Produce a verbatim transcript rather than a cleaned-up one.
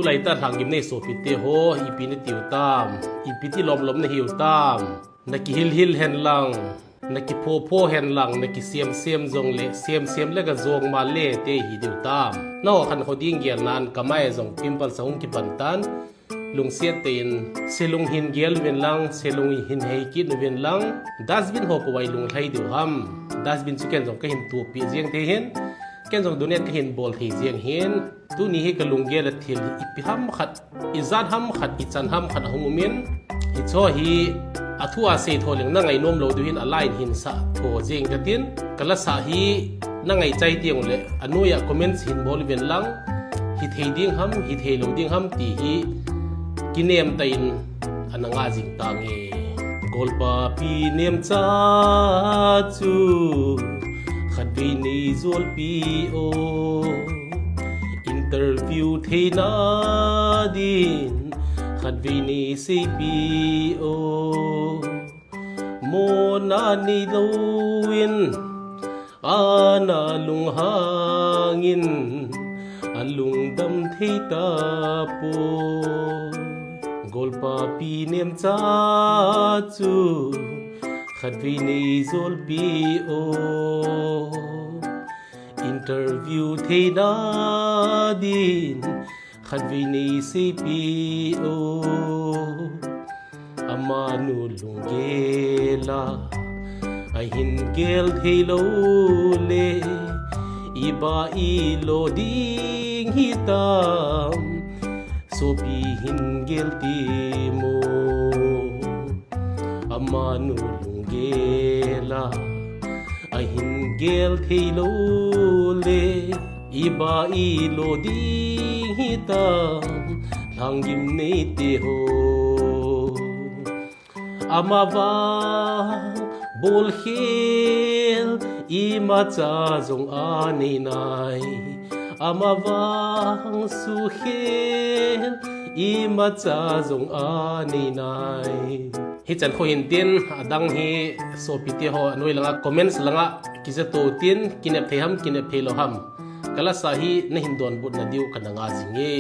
Tulai ta lhanggim nei sopite ho, ipi na tiu tam, ipi ti lomlom na hiu tam, na kihilhil hen lang, na kiphopho hen lang, na kisemsem jong le, semsem le ka jong ma le te hi diu tam. Na ho khan kho ding gel nan, ka mai jong pimple sa hung kipan tan, lungsiat te in, selung hin gel vin lang, selung hin hei kit vin lang, dustbin ho ko vai lung lhai diu ham, dustbin chu ken jong ka hin tupi jeng te hin, ken jong donate ka hin bol thei jeng hin, tuni hi ka lunggel a thil ipi ham khat, ijat ham khat, ichan ham khat ahung umin, hicho hi athu a sei tho leng na ngai nom lou diu hin a line hin sa tho jeng ka tin, ka la sa hi na ngai chai tiang le, anoi a comments hin bol vin lang, hi thei ding ham, hi thei lou ding ham ti hi, kinem ta in, ana nga jing tange. Golpa pi nemcha chu khatvei nei jolpi o, interview theina din khatvei nei seipi o, mona nei lou in, ana lunghang in, alungdam thei tapoi. Golpa pi nemcha chu khatvei nei jolpi o, interview theina din khatvei nei seipi o. Amanu lunggel a ahin gel thei lou le, iba ilo ding hitam, sopi hin gel ti mo. Amanu lunggel a ahin gel thei lou le, iba ilo ding hitam, lhanggim nei te ho. Amavang bolkhel imacha jong anei nai, amavang sukhel imacha jong anei nai. Hichan kho hin tin, adang hi sopite ho anoi langa comments langa kija to tin, kinep thei ham, kinep thei lou ham, ka la sa hi na hin donbut na diu kana nga jinge.